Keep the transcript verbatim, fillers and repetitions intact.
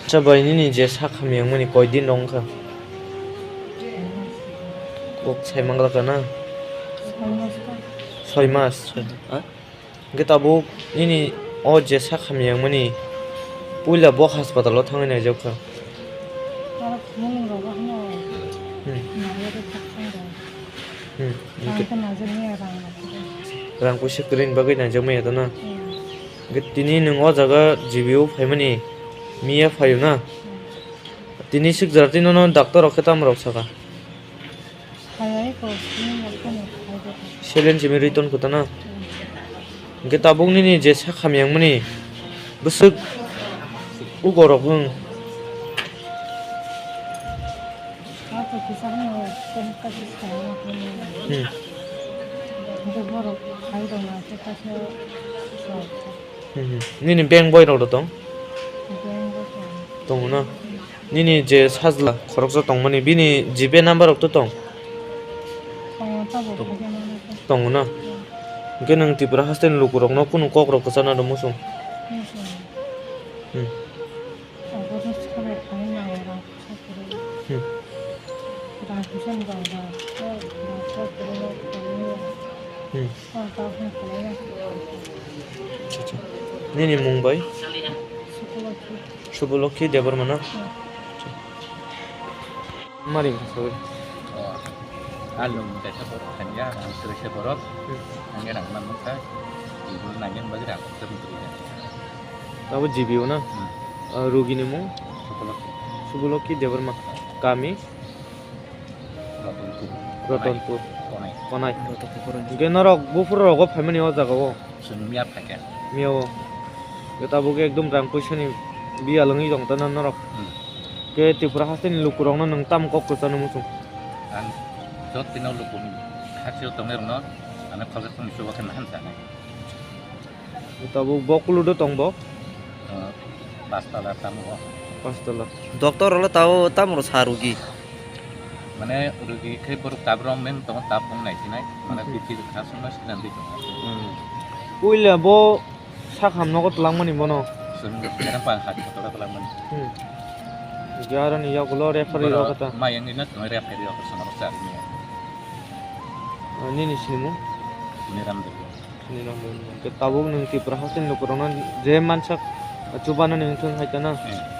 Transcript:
Acha bai nini je sak hamya wngmani koi din rok wngkha? Kok sai manglak na? Soi mas. Ha? Hwnkhe tabuk nini o je sak hamya wngmani puila bo hospital o thangwi naijak kha. Hmm. Hmm. Rang khe naijak maya rang rok. Rang puisa kwrwini bagwi naijak maya to na? Hmm. Hwnkhe tini nwng o jaga G B o phaimani miya phaio na? Hmm. Tini swk jora tini nono doctor rok khe tamo rok saka? Phaiya eko, tini rok khe no phai rw. Saline simi rwi ton kho to na? Hmm. Hwnkhe tabuk nini je sak hamya wngmani bwswk ugo rok wng. Hmm. Hmm, hmm. Nini beng boi rok do tong? Tongo na? Nini je sajla khoroksa tongmani bini G Pay number rok to tong? Tongo na? Hwnkhe nwng Tripura hasteni lukurokno kunu kok rok kwchana do muchung? Hmm. Hmm. Hmm. Acha, acha. Nini mung bai? Subulokhi Debbarma na? Mari sawi. Alung kaisa borok thangya, ang kwrwisa borok. Hmm. Ang rang man nukha. Ibu nangin bagi rang. Abo G B o na? Hmm. Ah, rugini mung? Subulokhi. Subulokhi Debbarma. Kami? Ratanpur. Ratanpur. Konai. Konai. Hwnkhe norok buphuru rogo phaimani o jaga o? Chwng miya phaikha. Miya o. Hwnkhe tabuk ekdom rang puisani biyal wngwi tong tana norok. Hmm. Hwnkhe Tripura hasteni lukurokno nwng tamo kok kwchano muchung? Ang jotino luku khachio tongnai rokno ano khoroksa tongni chuba khe nahan sanai. Tabuk bo kuludo tong bo? Ah, pastala tamo o. Pastala. Doctor rokle tao tamo rok sa rugi? Mane rugi khe borok tabro men tongo, tab wng nai sinai. Mane Hmm. B P kha songma sinan di tongo. Hmm. Puila bo sak hamno ko twlangmani bono? Sung kera pa ha kotoro twlangmani. Hmm. Jarani yagulo referee rok kata. Mayang ni na tong referee rok sama rok sa ni. Ah, nini sinimung? Niram Debbarma. Sini nang bo nang. Ke tabuk nwng Tripura hasteni lukurokno je mansak, chubano nwng thung hai tana. Hmm.